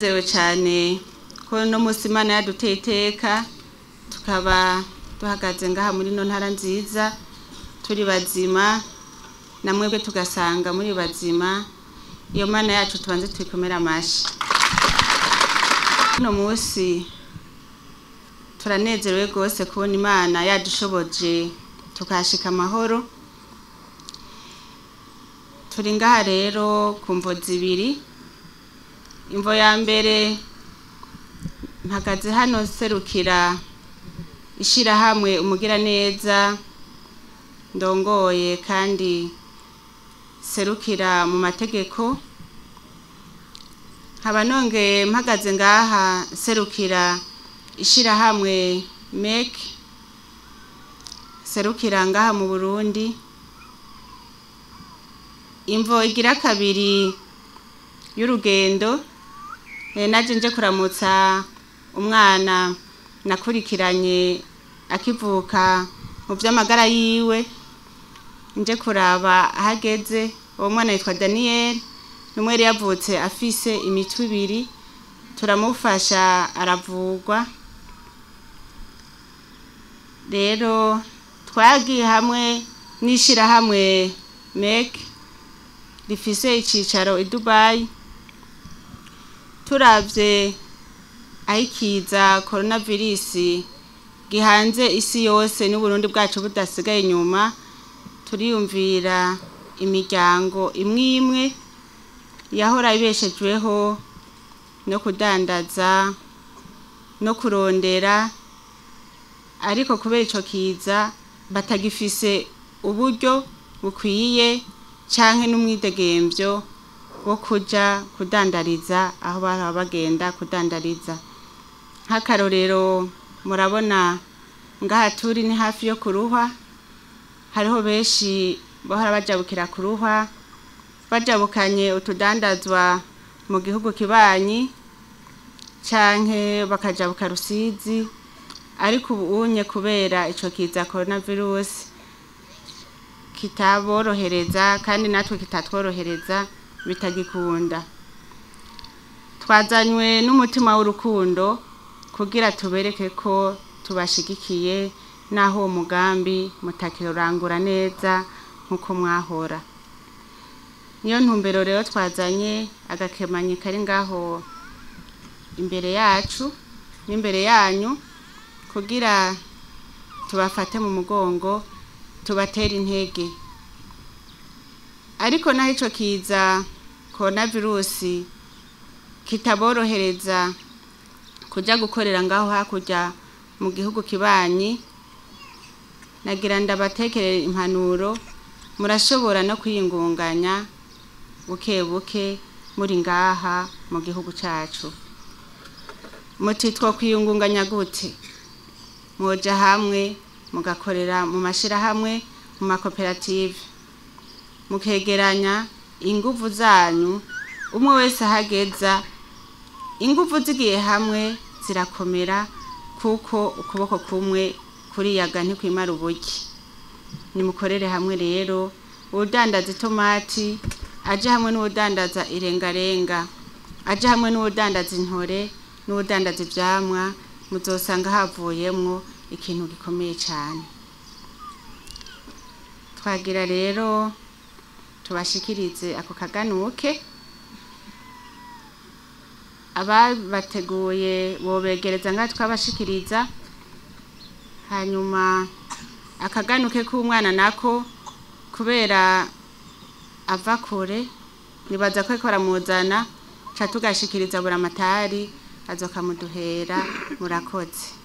Nezerewe cyane ko no munsi Imana yaduteye iteka, tukaba duhagaze ngaha muri ino ntara nziza turi bazima, na mwebwe tugasanga muri bazima. Iyo Mana yacu tubanze tuyikomere amashi. Uno munsi turanezerewe rwose kubona Imana yadushoboje tukahashika amahoro. Turi ngaha rero ku mvo zibiri. Imvo ya mbere, mpagaze hano serukira ishirahamwe Umugiraneza ndongoye kandi serukira mu mategeko, nkaba nongeye mpagaze ngaha serukira ishirahamwe MEC serukira ngaha mu Burundi. Imvo igira kabiri y'urugendo, naje nje kuramutsa umwana nakurikiranye akivuka mu vy'amagara yiwe, nje kuraba ahageze. Uwo mwana yitwa Daniel, numwe yari yavutse afise imitwe ibiri, turamufasha aravugwa. Rero twagiye hamwe n'ishirahamwe MEC rifise icicaro i Dubai, turavye aho ikiza coronavirus gihanze isi yose n'Uburundi bwacu budasigaye inyuma, turiyumvira imiryango imwe imwe yahora ibeshejweho no kudandaza no kurondera, ariko kubera ico kiza batagifise uburyo bukwiye canke n'umwidegemvyo wo kuja kudandariza aho bahora bagenda kudandariza. Nk'akarorero, murabona ngaha turi ni hafi yo kuruhwa, hariho benshi bahora bajabukira kuruhwa bajabukanye utudandazwa mu gihugu kibanyi canke bakajabuka Rusizi, ariko ubu unye kubera ico kiza coronavirus kitaborohereza kandi natwe kitatworohereza bitagikunda. Twazanywe n'umutima w'urukundo kugira tubereke ko tubashigikiye naho uwo mugambi mutakirangura neza nkuko mwahora. Niyo ntumbero rero twazanye agakemanyi kari ngaho imbere yacu n'imbere yanyu kugira tubafate mu mugongo, tubatere intege. Ariko naho ico kiza coronavirus kitaborohereza kuja gukorera ngaho hakurya mu gihugu kibanyi, nagira ndabatekerere impanuro, murashobora no kwiyungunganya buke buke muri ngaha mu gihugu cacu. Muti two kwiyungunganya gute? Mwoja hamwe mugakorera mu mashirahamwe, mu makoperative, mukegeranya inguvu zanyu, umwe wese ahageza. Inguvu zigiye hamwe zirakomera, kuko ukuboko kumwe kuriyaga ntikwimara ubuki. Nimukorere hamwe rero, uwudandaza itomati aje hamwe n'uwudandaza irengarenga, aje hamwe n'uwudandaza intore n'uwudandaza ivyamwa, muzosanga havuyemwo ikintu gikomeye cane. Twagira rero tubashikirize ako kaganuke. Ababateguye bobegereza ngaha twabashikiriza, hanyuma akaganuke k'umwana nako kubera ava kure nibaza ko ariko baramuzana, ca tugashikiriza Buramatari azokamuduhera. Murakoze.